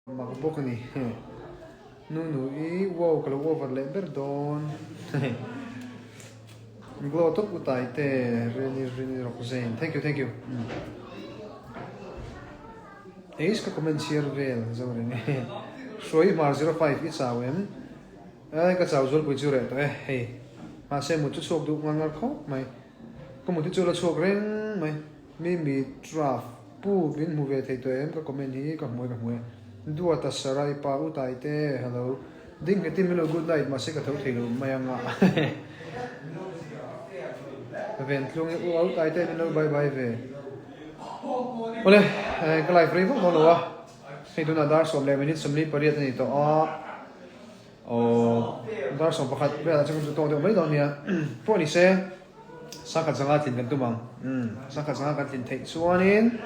Mak bawk a ni. Nu nu i wow ka lo over leh ber dawn. Glow tawp u tai te really really rock zain. Thank you thank you. Eis ka comment chhiar vel zo reng e. Hruai hmar 05 i chau em? Ai ka chau zualpui chu reh tawh e hei. Mahse mut chu chhuak duh ngar ngar khawp mai. Ka mut hi chu la chhuak reng mai. Mimi Traff, Pu min hmu ve thei tawh em ka comment hi ka hmu e ka hmu e. Duata Sarai pa u Taite hello. Ding nghet in min lo good night mahse ka tho thei lo mai anga. Ventlung i u au Taite min lo bye bye ve. Awle ka live rei vak dawn lo a. Hei tunah dar 10 minute 48 a ni tawh a. Aw dar 11 velah chuan kan chu tawk deuh mai dawn nia. Pawh ni se. Sangkhat zanga tlin kan tum ang. Umm, sangkhat zanga kan tlin theih chuanin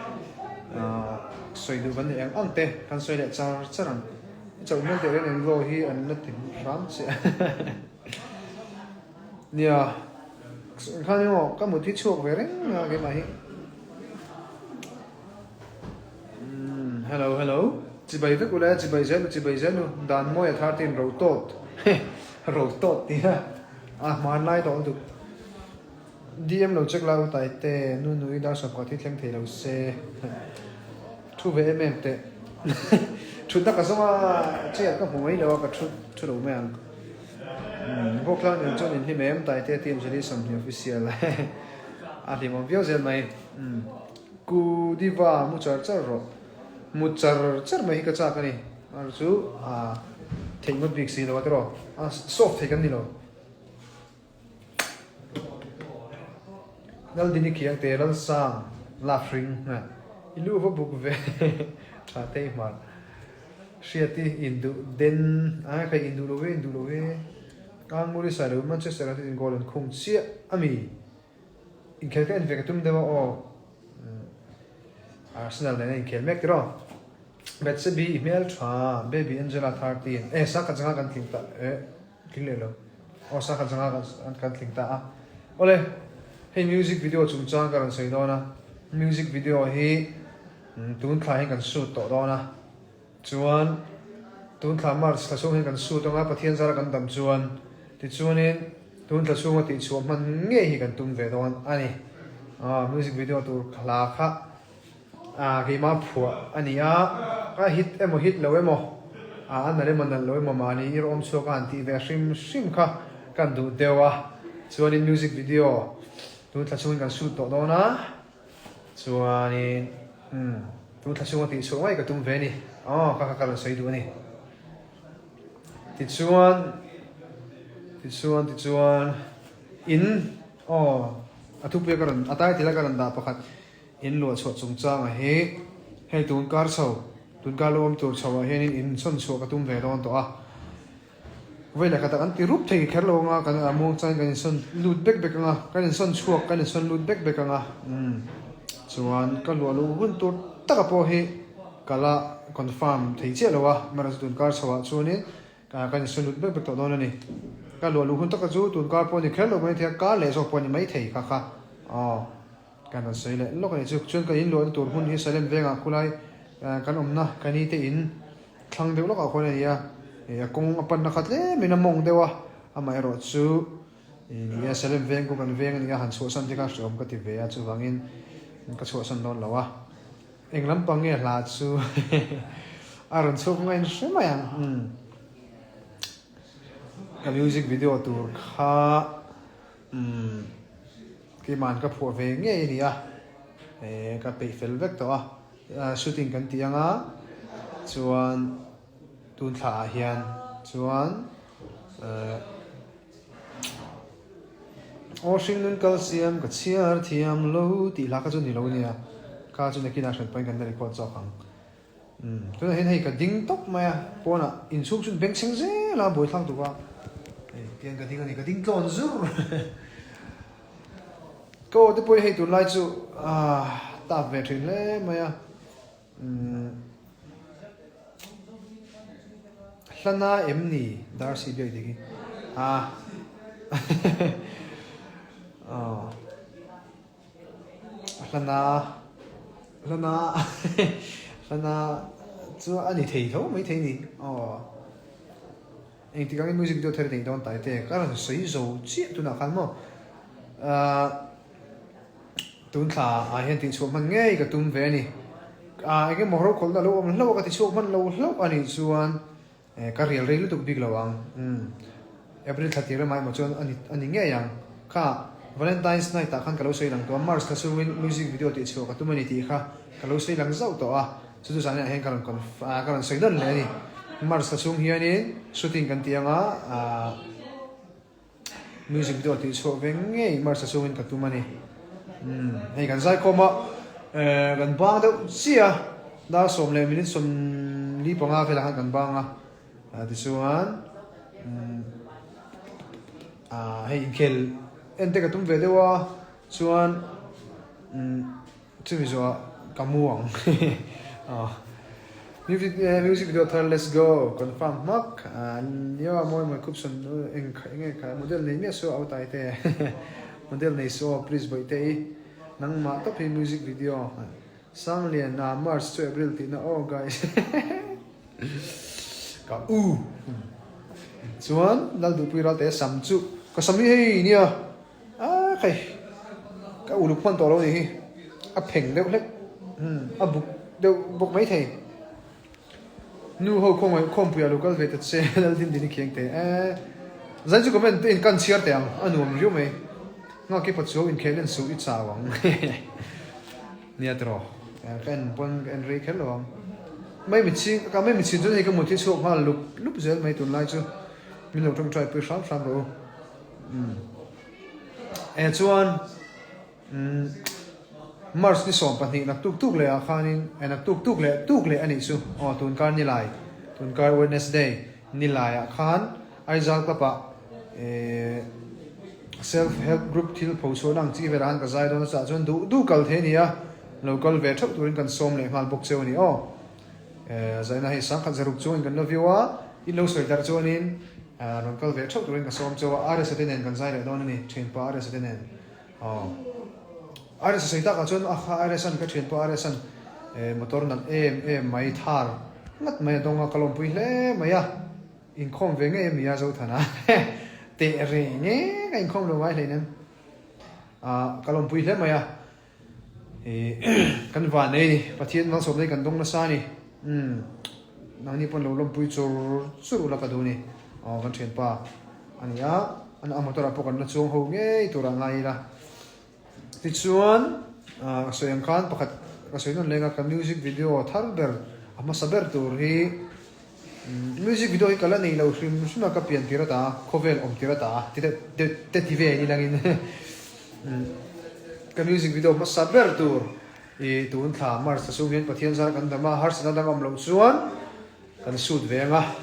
sawi duh kan ni eng ang te kan sawi leh char char ang. I chauh hmel teh reng eng law hi an la ti hram che a. Nia, khan emaw ka mut hi chhuak ve reng a keimah hi. Umm, hello hello, chibai vek ule, chibai zel u, chibai zel u, dan mawi a thar te in ro tawt, ro tawt tia. A hmanlai tawh lutuk. DM lo check lai u Taite, nu nui dar 10 hi thleng thei lo se. Thu ve em em teh. Thutna ka zawng a, chair ka hmu mai lo a, ka thu thu lo mai ang. Vawkthlang nen chuan inhlim em Taite team Zali 20 official. A hlimawm viau zel mai. Ku Diva mu char char rawh. Mu char char mai hi ka chak a ni. Ar chu a theih ngawt bik si lo a tiraw? A soft thei kan ni lo. Laldini khiang te Lalsang laf hring hna i lu va buk ve tha te i hmar. Hriati induh den a kha induh lo ve induh lo ve. Anguri Sailo Manchester United in goal an khung chiah a mi. Inkhel ka en ve ka tum deuh a aw. Arsenal nen a inkhel mek tiraw. Bethsebi i hmel tha Baby Angela 13 e sakhat zanga kan tling ta e tling leh lo aw sakhat zanga kan tling ta a awle hei music video chungchang ka rawn sawi dawn a music video hi tun thla hian kan shoot tawh dawn a chuan tun thla March thla chhung hian kan shoot anga Pathian zara kan dam chuan tichuanin tun thla chhunga tihchhuah hman ngei hi kan tum ve dawn a ni music video tur hla kha Ah keimah phuah a ni a, a hit emaw hit lo emaw, ah a nalh emaw nalh lo emaw mahni i rawm chhuak a han tih ve hrim hrim kha kan duh deuh a, chuanin music video tun thla chhungin kan shoot tawh dawn a, chuanin umm tun thla chhunga tih chhuah ngei ka tum ve a ni, aw kha kha ka rawn sawi duh a ni. Tichuan, tichuan, tichuan in aw a thupuia ka rawn a title a ka rawn dah pakhat. In luah chhuah chungchangah hi hei tun kar chho, tun kar lo awm tur chho ah hianin in sawn chhuah ka tum ve dawn tawh a. Vawi leh khatah kan ti rup thei kher lo anga kan a muang chuan kan insawn lut bek bek anga, kan insawn chhuak kan insawn lut bek bek anga umm chuan ka luah luh hun tur taka pawh hi ka la confirm thei chiah lo a, amaherawhchu tun kar chho ah chuanin kan insawn lut bek bek tawh dawn a ni. Ka luah luh hun taka chu tun kar pawh a ni kher lo mai thei a, kar leh zawk pawh a ni maithei kha kha aw. Kan rawn sawi leh lawk a ni chu. Chuan kan inluahna tur hmun hi Salem vengah khulai kan awmna ka ni te in thlang deuh lawkah khuan a ni a. A kawng a panna kha tlemin a mawng deuh a, amaherawh chu ni e Salem veng chu kan veng a ni a, han chhuahsan te kha hreawm ka ti ve a, chuvangin ka chhuahsan dawn lo a. Eng lampang nge hla chu a rawn chhuak ngain hre mai ang. Ka music video tur kha umm. Keima'n ka phuah ve ngei a ni a, eh ka peih fel vek tawh a, shooting kan tih anga chuan tun thla ah hian chuan eh aw hringnun kal siam ka chhiar thiam lo tih hla kha chu ni lo nia, kha chu nakinah hran pawhin kan la record zawk ang. Umm tunah hian hei ka ding tawp mai a, pawnah inchhung chu beng chheng zel a buaithlak tuk a, hei tiang ka ding a ni, ka ding tlawn zur ka aw te pawh hi hei tunlai chu ah tap ve thin hle mai a, umm hlana em ni Darcy biak dik hi ah aw. Hlana hlana hlana chu a ni thei tho mai thei ni aw. Engtik angin music video thar i neih dawn tai te ka rawn sawi zo chiah tunah khan maw ahh tun thla ah hian tihchhuah hman ngei ka tum ve a ni. Ahh eng emaw rokhawlhna lo awm hlauh a ka tichhuak hman lo hlauh a nih chuan eh ka rial rei lutuk bik lo ang umm April thla tir lamah emaw chuan a ni a ni ngei ang. Kha Valentine's night ah khan ka lo sawi lang tawh a March thla chhungin music video tihchhuah ka tum a ni tih kha ka lo sawi lang zauh tawh a. Chu chu zan ah hian ka rawn conf ah ka rawn sawi nawn leh a ni. March thla chhung hianin shooting kan ti ang a, ah music video tih chhuah ve ngei March thla chhungin ka tum a ni. Umm hei kan zaikhawm a, eh kan bang deuh chiah a, dar sawm leh minute 45 velah khan kan bang a, ah tichuan umm ah hei inkhel en te ka tum ve deuh a, chuan umm. Chumi zawhah ka mu ang Music music video thar let's go confirm hmak nia mawi mawi khup sawn eng kha enge kha model nei miah suh au tai te model nei suh aw please bawihte i nangmah tawp hi music video Sanglian ah March chu April tihna aw guys ka u chuan Lalduhpui Ralte sam chu ka sam hi hei nia. A khai, ka uluk hman tawh lo nih hi, a pheng deuh hlek, umm a buk deuh bawk mai thei. Nu ho khawngaih khawmpuiah lo kal ve ta che Laldin din i khiang teh e. Zai chu comment te in kan chhiar teh ang, a nuam riau mai. Nghak i pachuau inkhel en suh i chau ang. Nia tiraw, ka en pawn ka en rei kher lo ang. Mai mitching, ka mai mitchhin chuan hei ka mut hi chhuak nghal lup lup zel mai tunlai chu. Min lo tawngtai pui hram hram rawh u. Umm eh chuan umm March ni 12 nak tuk tuk leh ah khanin eh nak tuk tuk leh tuk leh a nih chu aw tunkar nilai tunkar Wednesday nilai ah khan Aizawl club ah eh self help group thil pho chhuahna ang chi velah khan ka zai dawn a chah chuan duh duh kal thei a ni a lo kal ve theuh turin kan sawm leh nghal bawk cheu a ni aw. Zaina hei sangkhat zaruk chuangin kan la view a, in lo sawi darh chuanin rawn kal ve theuh turin ka sawm cheu a, RSA te nen kan zai leh dawn a ni, thianpa RSA te nen. Aw. RSA sawi takah chuan a kha RSA'n ka thianpa RSA'n motor nalh em em mai thar ngat mai a dawng a, ka lawmpui hle mai a, inkhawm ve ngei ami a Zothana teh reng e ka inkhawm lo ngai hleinem. Ka lawmpui hle mai a. Kan van nei ni, Pathian malsawm nei kan dawng nasa a ni. Umm, nangni pawn lo lawmpui chur chur ula ka duh ni. Aw, kan thianpa a ni a, a motor ah pawh kan la chuang ho ngei tur ah ngai ila. Tichuan, ka sawi ang khan pakhat ka sawi nawn leng a, ka music video thar ber, a hmasa ber tur hi music video hi ka la nei lo hrim hrim a, ka pian tir ata, khawvel awm tir ata ti deuh deuh te ti ve ni langin. Ka music video hmasa ber tur i tun thla March thla chhung hian Pathian zar kan dam a, harsatna dang awm loh chuan kan shoot ve ang a,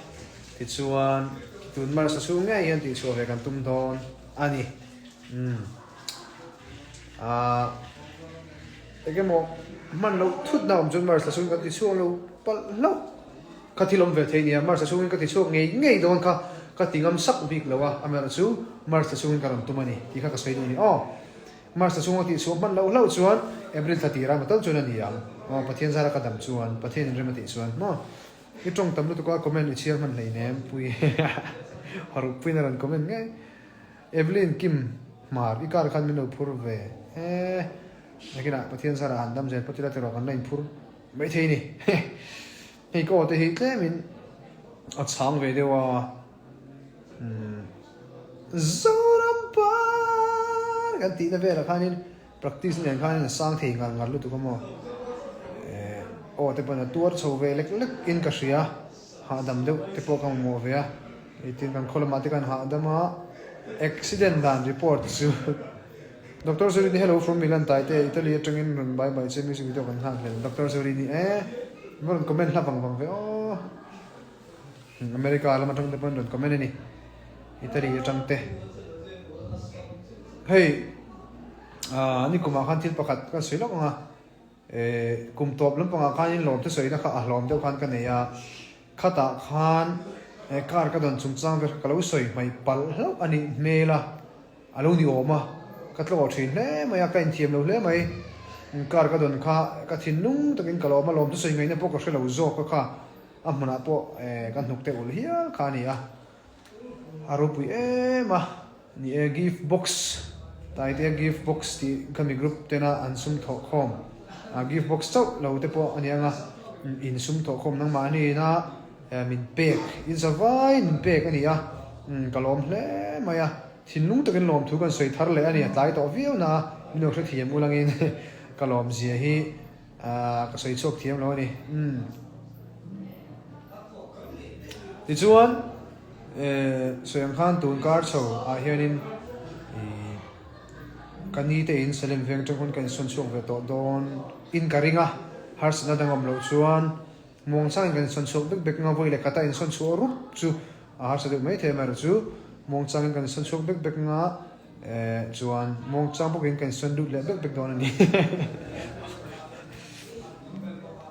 tichuan tun March thla chhung ngei hian tihchhuah ve kan tum dawn a ni. Umm ah eng emaw hman loh thutna awm chuan March thla chhungin kan tichhuak lo palh hlauh. Ka thil awm ve thei nia, March a chhungin ka ti chhuak ngei ngei dawn kha ka ti ngam sak bik lo a, amaherawh chu March a chhungin ka rawn tum a ni tih kha ka sawi duh a ni aw. March a chhunga tih chhuah hman loh hlauh chuan April thla tirah maw tal chuan a ni ang aw, Pathian zara ka dam chuan, Pathian in rem a tih chuan maw. I tawng tam lutuk a comment i chhiar hman hleinem pui haruk puiin a rawn comment ngei. Evelyn Kim Hmar i car khan min lo phur ve e, nakinah Pathian zara han dam zel pawh tila tiraw kan la inphur maithei a ni. Hei ka aw te hi tlemin a chhang ve deuh a, umm Zoram par kan tihna velah khanin practice nen khanin a sang thei ngar ngar lutuk a maw, eh aw te pawn a tuar chho ve lek lek in ka hria, hahdam deuh te pawh ka mamawh ve a, eitin kan khaw lamah te khan hahdam a, accident dan report chu. Doctor Zorini hello from Milan Taite Italy atangin rawn bye bye che music video kan nghak hlel Doctor Zorini e va rawn comment hla vang vang ve aw America lam atang te pawn rawn comment ani Italy atang te hei ah ni kumah khan thil pakhat ka sawi lawk anga eh kum tawp lampangah khanin lawm te sawina kha a hlawm deuh khan ka nei a khatah khan car ka dawn chungchang vel kha ka lo sawi hmai palh hlauh a nih hmel a. A lo ni awm a, ka tlawh thin hle mai a, ka inthiam lo hle mai. Car ka dawn kha ka thinlung takin ka lawm a, lawm chu sawi ngaihna pawh ka hre lo zawk a kha. A hmunah pawh kan hnuk te ulh hial kha a ni a, a ropui em a. Ni e, gift box, Taitea gift box tih khami group tena an sum thawh khawm, gift box chauh lo te pawh a ni ang a, in sum thawh khawm nangmah anina min pek, in za vai min pek a ni a, ka lawm hle mai a, thinlung takin lawmthu kan sawi thar leh a ni, a tlai tawh viau na a, min lo hrethiam ulangin ka lawm zia hi. Ahh ka sawi chhuak thiam lo a ni. Umm. Tichuan eh sawi ang khan tun kar chho ah hianin ih ka ni te in Salem veng atang khawn ka insawn chhuak ve tawh dawn in ka ring a, harsatna dang awm loh chuan muangchangin kan insawn chhuak bek bek nga vawi leh khat a insawn chhuah rup chu a harsa deuh maithei amaherawhchu muangchangin kan insawn chhuak bek bek nga. Eh chuan muangchang bawkin kan sawn lut leh bek bek dawn a ni.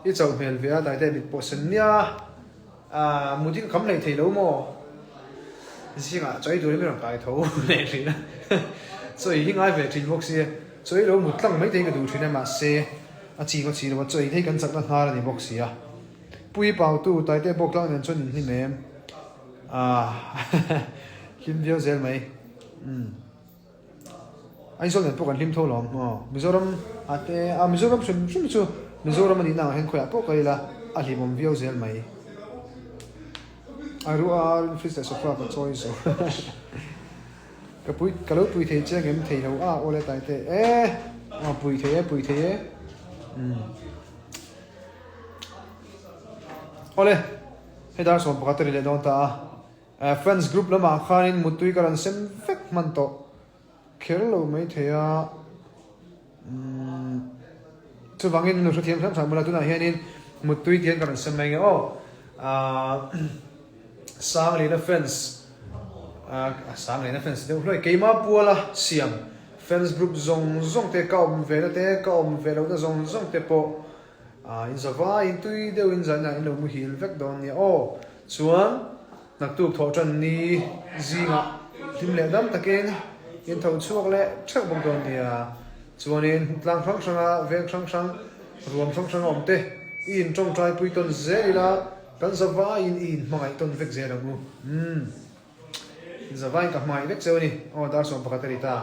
I chauh hmel ve a Taite mit pawh sen nia. Ah mut hi ka kham hlei thei lo maw? Zingah chawi turin min rawn kai tho leh thin a. Chawi hi ngai ve thin bawk sia. Chawi lo mut tlang mai te hi ka duh thin a mahse a chi ngawt si lo a chawi hi kan chakna hnar a ni bawk sia. Pui Pautu Taite bawk tlang nen chuan inhlim em? Ah hlim viau zel mai. Umm. Aizawl nen pawh kan hlim tho lawm maw? Mizoram ah te ah Mizoram hrim hrim chu Mizoram a nihna ang hian khawiah pawh ka ila a hlimawm viau zel mai. A ruah a rin fridge leh sofa ka chawi zo. Ka pui ka lo pui thei che ngem thei lo a awle tai te e a pui thei e pui thei e. Umm. Awle hei dar 11 a ri leh dawn ta a. Fans group lamah khanin muttui ka rawn sem vek hman tawh kher lo mai thei a, umm chuvangin nu hrethiam hram hram bula tunah hianin muttui tihian ka rawn sem mai nge aw ahh Sanglina fans ahh Sanglina fans deuh hluai keima puala siam fans group zawng zawng te ka awm ve na te ka awm ve lohna zawng zawng te pawh ahh in zavai in tui deuhin zanah in lo muhil vek dawn nia aw. Chuan naktuk thawh tan ni zingah hlim leh dam takin in tho chhuak leh theuh bawk dawn nia. Chuanin tlang hrang hranga veng hrang hrang ruam hrang hranga awm te i in tawngtai pui tawn zel ila kan zavaiin i in hmangaih tawn vek zel ang u. Umm. Zavaiin ka hmangaih vek cheu a ni. Aw dar 11 a ri ta.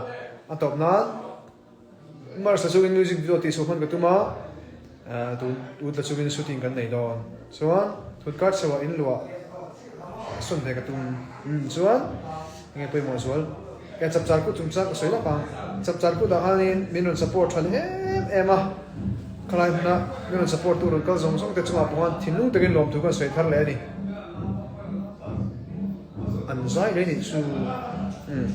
A tawp nan. Mars-a chungin music video tih chhuah hman ka tum a, tun Utla chungin shooting kan nei dawn. Chuan thut kar chhoah in luah sawn ve ka tum. Umm chuan enge pawimawh zual? Ke chapchar kut chungchang ka sawi lawk ang. Chapchar kutah khanin min rawn support tha leh em em a, khalai hmuna min rawn support tu rawn kal zawng zawng te chungah pawh khan thinlung takin lawmthu kan sawi thar leh a ni. An zai leh nih chu umm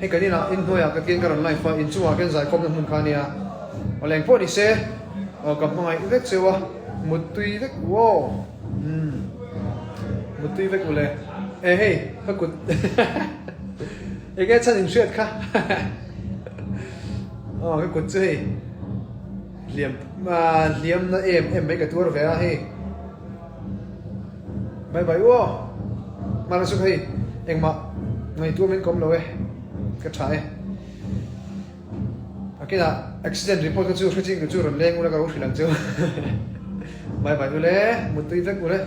hei kan inah inhnuaiah ka kian ka rawn live a inchungah khian zaikhawmna hmun kha a nia aw leng pawh ni se aw ka hmangaih vek cheu a muttui vek u aw umm muttui vek u le e hei ka kut enge chhan inhriat kha aw ka kut chu hei hliam hliamna em em mai ka tuar ve a hei. Bye bye u aw. Hmana chu hei engmah ngaihtuah min kawm lo e. Ka tha e. A kinah accident report kha chu hre ching chu rawn leng ula ka lo hrilh ang chu. Bye bye u le, muttui vek u le.